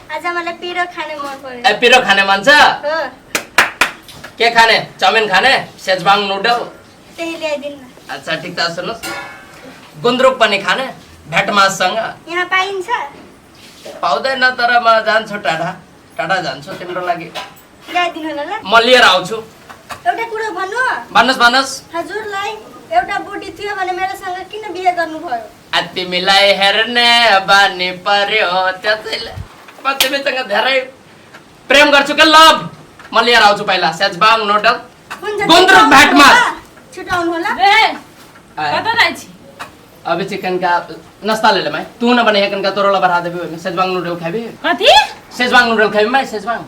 आज मलाई पिरो खाने मन पर्यो। ए पिरो खाने मन छ? हो। के खाने? चाउमिन खाने? सेजवाङ नुडल? त्यही ल्याइदिनु न। अच्छा ठिक छ, सुन्नुहोस्, गुन्द्रुक पनि खाने भेट माससँग? यहाँ पाइन्छ? पाउँदैन, तर म जान्छु, टाढा टाढा जान्छु तिम्रो लागि। ल्याइदिनु होला ल। म लिएर आउँछु। एउटा कुरो भन्नु? भन्नुहोस् भन्नुहोस्। हजुरलाई एउटा बुढी थियो भने मेरोसँग किन बिहे गर्नुभयो? आ तिमीलाई हेर्ने बानी पर्यो त्यसैले। म तिमीसँग धेरै प्रेम गर्छु के लभ। म लिएर आउँछु पहिला सेजबाङ नुडल हुन्छ, गुन्द्रुक छिटो भेट आउनु मास। होला। छिटो आउनु होला। ए कतऽ जाइ छी? अभी चिकन का नाश्ता ले ले माई, तू न बने कनका तोरोला बढ़ा देबी, ओहिमे सेजवांग नूडल खाबी। कथी? सेजवांग नूडल खाबी माई? सेजवांग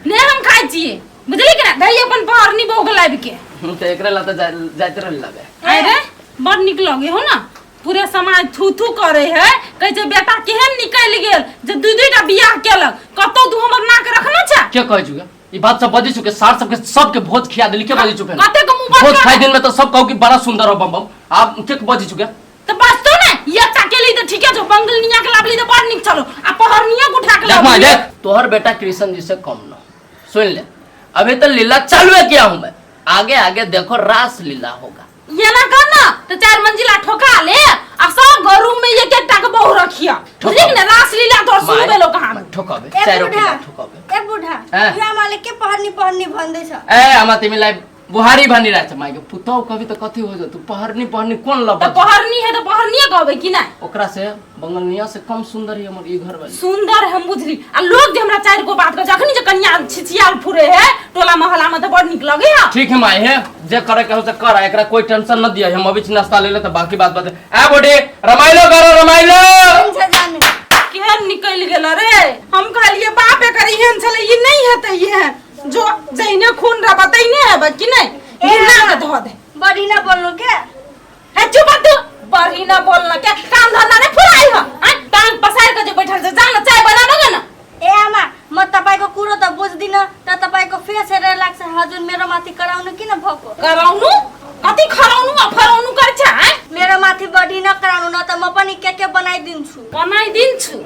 ने हम खाइ छियै, बुझली कि ना? दही अपन पहरनी बहू के लाबि के। हम तऽ एकरे ला तऽ जाइत रहली लाबे। आइ रे बड़ नीक लगे हो ना, पूरे समाज थू थू करे है, कहै छै बेटा केहन निकलि गेल जे दू दू टा बियाह केलक, कतौ तू हमर नाक रखने छै? के कहै छु गे? ई बात सब बजै छु के सार सबके सबके भोज खिया देली, के बजै छु फेर? कते के मुंह बंद भोज कर। खाइ दिन में तऽ सब कहू कि बड़ा सुंदर हो बम बम, आप के बजै छु गे? तऽ बसतो ने, एकटा केली तऽ ठीके छौ, बंगलनिया के लाबली तऽ बड़ नीक छलो, आ पहरनिया के उठा के देख माँ लाबली। देख, तोहर बेटा कृष्ण जी से कम न, सुन ले, अभी तो लीला चालू है किया हूं मैं, आगे आगे देखो रास लीला होगा। ये ना कर ना तो चार मंजिला ठोका ले आ सब घर रूम में एक एक टा के बहू रखिया, बुझली कि ना? रास लीला तोर शुरू भेलो कहानी। ठोकाबे ए चारो बुढा, किला ठोकाबे। ए बुढा, ए? यो आमाले के पहर्नी पहर्नी भन्दैछ? ए आमा तिमीलाई बुहारी भनिरहेछ, माइके पुतहु कभी त कथी हो जतु, पहरनी पहरनी कोन तऽ लबत? पहरनी है तऽ पहरनीये कहबै कि नहि? ओकरा से बंगलनिया से कम सुंदर ही हमर ई घर वाली। सुंदर हम बुझली, आ लोग जे हमरा चारि गो बात कहे, जखनी जे कनिया छिछियाल फुरे है टोला मोहल्ला में तऽ बड़ नीक लगे है। ठीक है माई, है जे करे के हो से कर, एकरा कोई टेंशन न दिया, हम अभी नाश्ता ले ले तो बाकी बात बात। ए बूढ़ी रमाइलो करो रमाइलो। हुन्छ जानु। केहन निकलि गेल रे, हम कहलिए बाप एकर एहन छलै, ई नहि हेतै एहन, जो जहिने खून रहबा तहिने हेबै कि नहि? ए घिना आमा, के धऽ दे। बढी न बोल्नु के? हे चुप तू, बड़ी न बोलना के काम धंधा नहीं फुराई ह, आय टांग पसार के जे बैठल छै, जा न चाय बनाबे न। ए आमा, म तपाईँको कुरो त बुझ्दिनँ, तर तपाईँको फेस हेरेर लाग्छ हजुर मेरो माथि कराउनु किन भएको? कराउनु कति खराउनु आ फराउनु गर्छ आय? मेरो माथि बढी नकराउनु न त म पनि के के बनाइदिन्छु। बनाइदिन्छु,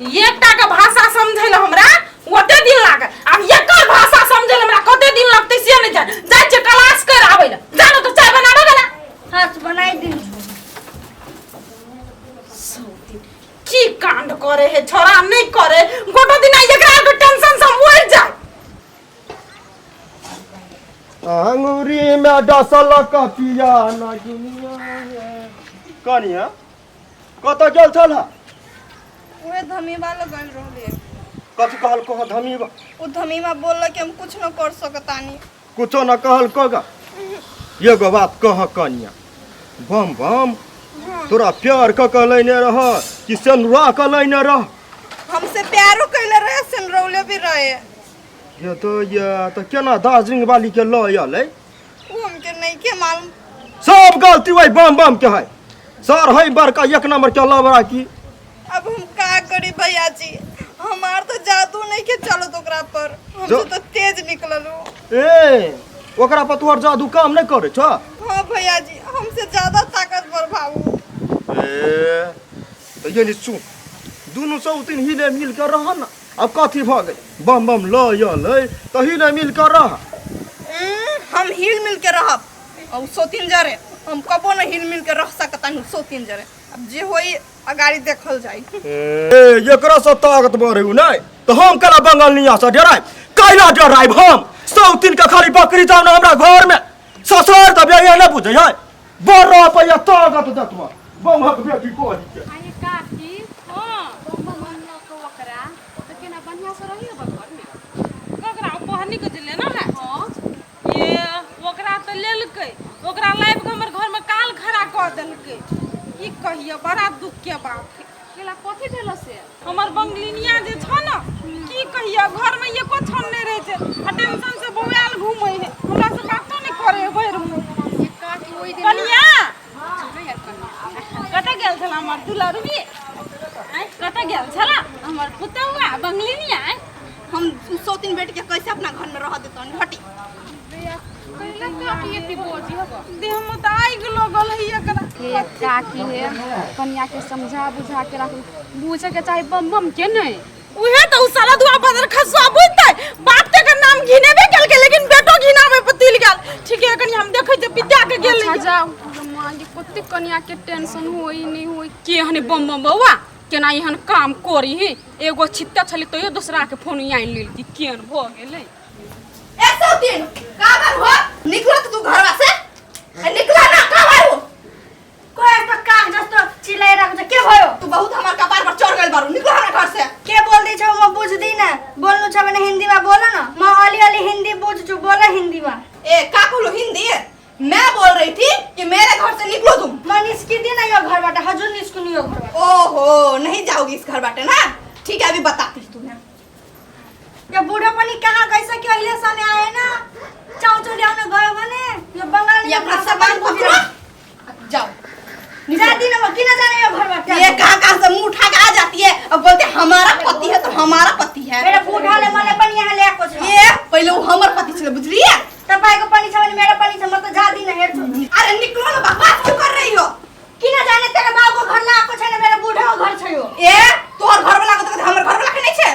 एकटा के भाषा समझै ल हमरा ओते दिन लागल, आब एकर भाषा समझै ल हमरा कते दिन लगतै से नहि जान। जाइ छियै क्लास कर आबै ल, जानो त चाय बनाबे न। हस् बनाइदिन्छु। की कांड करे है छोरा, नहीं करे गोटो दिन एकरा के टेंशन से मर जाए। अंगूरी में डसल कपिया नगिनिया। कनिया कतऽ गेल छल? उहे धमीवा लग गइल रहले। कथी कहल कह धमीबा? उ धमीवा बोलल कि हम कुछ न कर सकतानी। कुछो न कहल कगा? एगो बात कह कनिया, बम बम तोरा प्यार क के लैने रह कि सेनुरा क लैने रह? हमसे प्यारो कैले रहे, सेनरौले भी रहे। ये तो ये तो केना दार्जिलिंग वाली के ल अलै? उ हमके नहीं के मालूम। सब गलती वही बम बम के है सर, है बड़का एक नंबर के लबड़ा की। अब हम का करी भैया जी, हमार तो जादू नहीं के चलत ओकरा पर, हमसे तो तेज निकलल उ। ए ओकरा पर तोहर जादू काम नहीं करे छ? हाँ भैया जी, हमसे ज्यादा ताकतवर भाऊ। ए तो ये सुन, दुनू सौतीन हिले मिल के रह न, अब कथी भऽ गेल? बम बम ल अलै तऽ हिले मिल के रह। हम हिल मिल के रहब और सौतीन जरे हम कबो न हिल मिल के रह सकतानी सौतीन जरे। अब जे होई अगाड़ी देखल जाई। ए एकरा से ताकतवर है नहीं तो हम केना बंगलनिया से डराइब? कैला डराइब हम? सौतीन के खाली बकरी जाओ ना हमरा घर में ससुर दबे ये न बुझे है बड़ रुपया ताकत देखबा बमहक बेटी कही के। आये काकी, हां बम बम ल के ओकरा त केना बढ़िया से रही अब घर में? ककरा? ओ पहनी के जे लेना है? हां। ये ओकरा तऽ लेलकै, ओकरा लाबि कऽ हमर घरमे काल खड़ा कऽ देलकै, की कहियै बड़ा दुख के बात है। केला कथी भेल से? हमर बंगलिनिया जे छ न, की कहियै घरमे एको क्षण नहि रहै छै आ टेंशन से बौआयल घूमै है, हमरा से बातो नहि करै है भरि मुँह। ये काकी ओहि दिन कनिया चलो यार कनिया कतऽ गेल छला हमर दुलरबी? आँय कतऽ गेल छला हमर पुतहुआ बंगलिनिया? आँय हम सौतीन बेटी के कैसे अपना घर में रह देतन? हटी कैला काकी एते बोजी हब? देह में तऽ आगि लगल है एकरा। हे काकी, हे कनिया के समझा बुझा के राखू, बुझे के चाही बम बम के नहीं। उहे तो उ साला दुआ बदल खसुआ बुझतै बाप के नाम घिनेबे केलकै लेकिन बेटो घिनाबे पर तुलि गेल। ठीक है कनी हम देखै जे विद्या के गेल। अच्छा जाओ माँ ये कते कनिया के टेंशन होई नहीं होई के हने बम बम बौआ केना एहन काम करी ही एगो छित्ता छली तैयो दोसरा के फोन आनि लेलकी केहन भऽ गेलै। ए सौतीन का बार हो निकलो तो तू घरवा से ए निकला ना का बार हो कोई यस्तो काग जस्तो चिल्लाइरहेको छ के भयो? तू बहुत हमार कपार पर चढ़ गइल बारू, निकलो हमरा घर से। के बोल्दै छौ म बुझ्दिनँ, बोल्नु छ भने हिन्दीमा बोल न, म अलिअलि हिन्दी बुझ्छु, बोल हिन्दीमा। ए का कहलो हिन्दी? मैं बोल रही थी कि मेरे घर से निकलो तुम। म निस्किदिनँ यो घरबाट, हजुर निस्किनु यो घरबाट। ओहो नहीं जाओगी इस घर बाटे ना, ठीक है अभी बताती हूँ तुम्हें। यो बुढो पनि कहाँ गइसक्यो अहिलेसम्म आएन, चाउचाउ ल्याउन गयो भने यो बङ्गाली ये अपना सामान पकड़ो जाओ। जादिनँ म, किन जाने यो घरबाट? ये कहाँ कहाँ से मुंह उठा के आ जाती है और बोलते हमारा पति है तो हमारा पति है। मेरो बुढाले मलाई पनि यहाँ ल्याएको छ। ये पहिले ऊ हमर पति छले बुझलिए। तपाईँको पनि छ भने मेरो पनि छ, म त जादिनँ हेर्छु। अरे निकलो ना बकवास क्यों कर रही हो? किन जाने तेरो बाबुको घर लगाएको छैन, मेरो बुढाको घर छ यो। ए तोहर घर वाला के त हमर घर वाला के नहीं छे।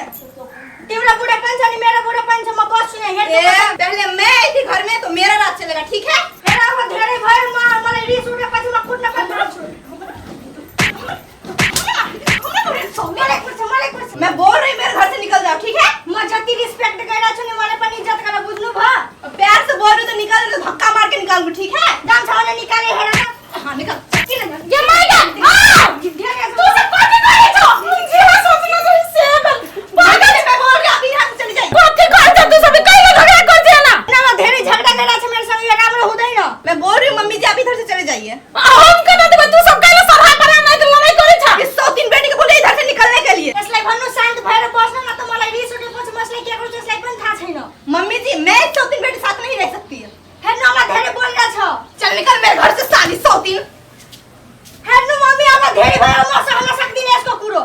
तिम्रो बुढा पनि छ नि मेरो बुढा पनि छ, म बस्छु यहाँ हेर्छु। ए पहले मैं आई थी घर में तो मेरा राज चलेगा ठीक है। हेर अब धेरै भयो, म मलाई रिस उठेपछि म कुट्न पनि थाल्छु। मलाई कुट्छ, मलाई कुट्छ। मैं बोल रही मेरे घर से निकल जाओ ठीक है। म जति रिस्पेक्ट गरिरहेको छु नि मलाई पनि इज्जत गरेर बुझ्नु भयो। प्यार से बोल रही तो निकल, तो धक्का मार के निकाल दूं ठीक है। दम छ भने निकाले हेर न। हाँ निकल। किन ये माइगा आ तू सब कथि करै छौ? जे सोचना छै से बल पागल है, मैं बोल रही अभी यहाँ से चली जाइए। कथि करै छौ तू सब? कहियो झगडा कर छे ना? न म धेरै झगडा गरिरहेको छु मेरो सँग, यो राम्रो हुँदैन। मैं बोल रही हूँ मम्मी जी आप इधर से चले जाइए। हम केना देबै? तू सब कहियो सरहा पर नै त लड़ाई करै छ। इस सौतीन बेटी को बोले इधर से निकलने के लिए। यसलाई भन्नु शान्त भएर बस्न न त मलाई रिस उठेपछि म यसलाई के गर्छु यसलाई पनि थाहा छैन। मम्मी जी मैं इस सौतीन बेटी साथ नहीं रह सकती। हेर्नु अब धेरै बोलिरहेछ। चल निकल मेरे घर से साली सौतीन। हेर्नु मम्मी अब धेरै भयो, म सहन सक्दिनँ यसको कुरो।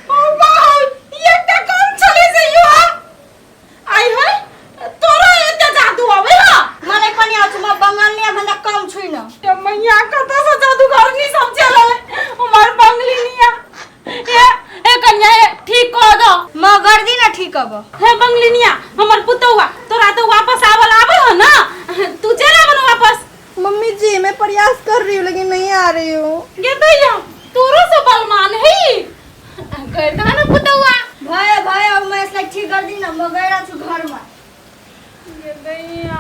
ओ बाउ एकटा कम छलै से यो आई है तोरा एते जादू आबै ह? मलाई पनि आउँछ, म बङ्गालिया भन्दा कम छुइनँ। ए मैया कतऽ से जादूगरनी सब चलल हमर बंगलिनिया। ए ए कन्या ए ठीक कऽ दो। म गर्दिनँ ठीक अब। हे बंगलिनिया हमर पुतौआ तोरा तो वापस आवल आबै ह ना, तू चल आबन वापस। मम्मी जी मैं प्रयास कर रही हूँ लेकिन नहीं आ रही हूँ। गे दैया तोरो से बलमान है कर दह न पुतौआ। भयो भयो अब म यसलाई ठीक गर्दिनँ, म गइरहेको छु घरमा। गे दैया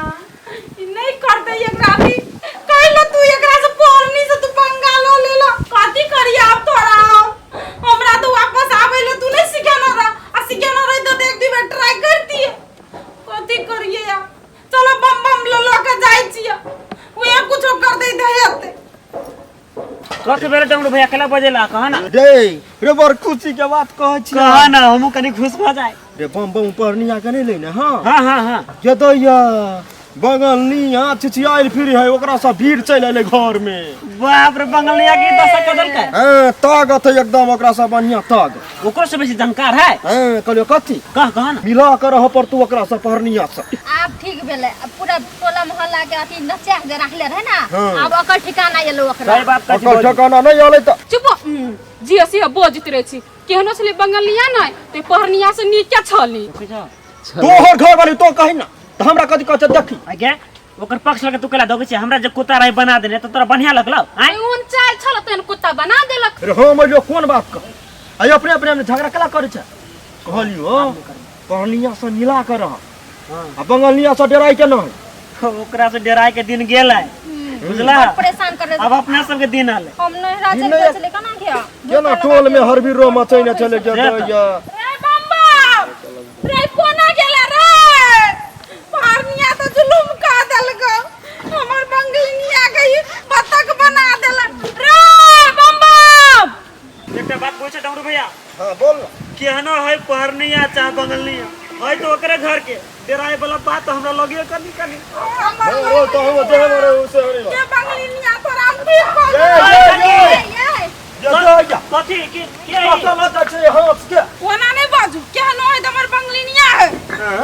ई नहीं करतै एकरा भी कहलो तू एकरा से पढ़नी से तू पंगा लो ले लो कथी करिया अब तोरा? हमरा तो वापस आबै ले तू नहीं सिखेना रह, आ सिखेना रह तो एक दू बेर ट्राई करती कथी करिए। चलो बम बम लो लो के जाइ छियै, उहे कुछो कर दै हेतै। कथी बेर डमरू भैया केला बजेला कह ना? रे रे बड़ खुशी के बात कहै छी। कह ना हमहूँ कनी खुश भऽ जाए। रे बम बम पढ़निया के नहीं लेने। हाँ हाँ हाँ हाँ जदैया बंगलनिया चिचियाइल फिर है, ओकरा से भीड़ चलि एलै घर में। बाप रे बंगलनिया के दशा कदल के। हां ताकत है एकदम ओकरा से बढ़िया ताकत। ओकरो से बेसी जानकार है। हां कहलियो कथी कह कह ना मिला कर रह पर तू ओकरा से पढ़निया से। आब ठीक भेलै, अब पूरा टोला मोहल्ला के अथी नचा के राखले रहे ना, हाँ। आब ओकर ठिकाना एलो ओकरा। सही बात कहै छी ओकर भौजी। ठिकाना नहीं एलै त चुप जी से बजैत रहै छी केहनो छलै बंगलिया नहि ते पढ़निया से नीके छली। तोहर घर वाली तो कही ना त हमरा कथी कहै छै देखी। आगे ओकर पक्ष लगे तू केला दगै छी, हमरा जे कुत्ता रहे बना देने त तोरा बढ़िया लगलौ आय? ओन चाल छल तेहन कुत्ता बना देलक। रे हम अइयो कोन बात कह आई अपने अपने में झगड़ा केला करै छै? कहलियो पढ़निया से मिला कर रह आ बंगलिया से डराइ के नहीं। ओकरा से डराइ के दिन गेल है बुझला, परेशान कर अब अपना सबके दिन आले। हम नहीं राजा दिन चले केना गया केना टोल में हर बीरो मचैने चले से त। गया। रे बम्बा रे कोना गेला रे पढ़निया तो जुलुम का देलको, हमर बंगलिनिया के बतख बना देलक। रे बम्बा एकटा बात पूछे डमरू भैया। हां बोल ना। केहनो है पढ़निया चाहे बंगलिया है तो ओकरे घर के डराए वाला बात तो हमरा लगियो कनी कनी। ओ तो हम देह मरे उसे हरी के बंगलिनिया तोरा हम ठीक कऽ ये देलको। ये ये ये ये कथी के के कथी लग छै हाथ के ओना नहीं बाजू केहनो है हमर बंगलिनिया है।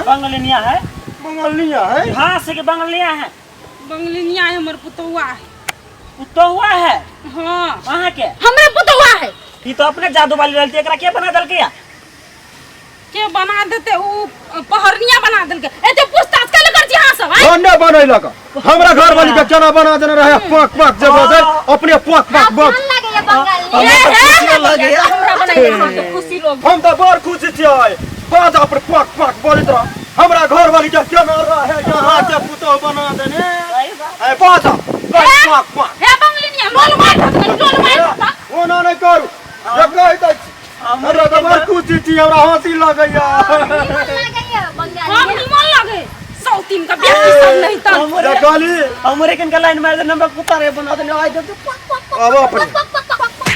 बंगलिनिया है बंगलिया है। हाँ से के बंगलिया है। बंगलिनिया है हमर पुतौआ है। पुतहुआ है हाँ अहाँ के हमरे पुतौआ है ई तो अपने जादू वाली रहती एकरा के बना देलकै या के बना देते उ पहरनिया बना देलकै एते पूछताछ कैले कर छी अहाँ सब आँय? धन्य बनैलक हमरा घर वाली के केना बना देने रहे पक पक जे बजै अपने पक पक बज मन लागैया बंगाली ए, हे, लगैया। हमरा बनाइए अहाँके खुशी लोग हम तऽ बड़ खुशी छियै बाज पर पक पक बजैत रह हमरा घर वाली के केना रहे यहाँ के पुतोह बना देने ए बाज पक पक हे बंगलिनिया लोल मार धत लोल मार धत ओना नहि करू जे कहि दै छी हमरा तऽ बड़ खुशी छी हमरा हँसी लगैया मन लागैया हम बंगाली निमन लगे सौतीन का ब्याह सब नहीं त हमरे देखली हमरे किनका लाइन मार दे नंबर कुत्ता रे बना देने आइ दे अब अपने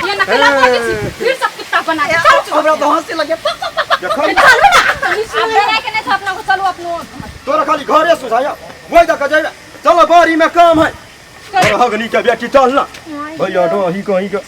ये नकला कर छी फिर सब कुत्ता बना दे चल चल हमरा तो हंसी लगे देखल आब डराय के नहि छै अपना को चलू अपनो तोरा खाली घरे सुझाया वही दऽ के जइबे चलो बाड़ी में काम है तोरा हगनी के बेटी चल ना भैया डोही कहीं के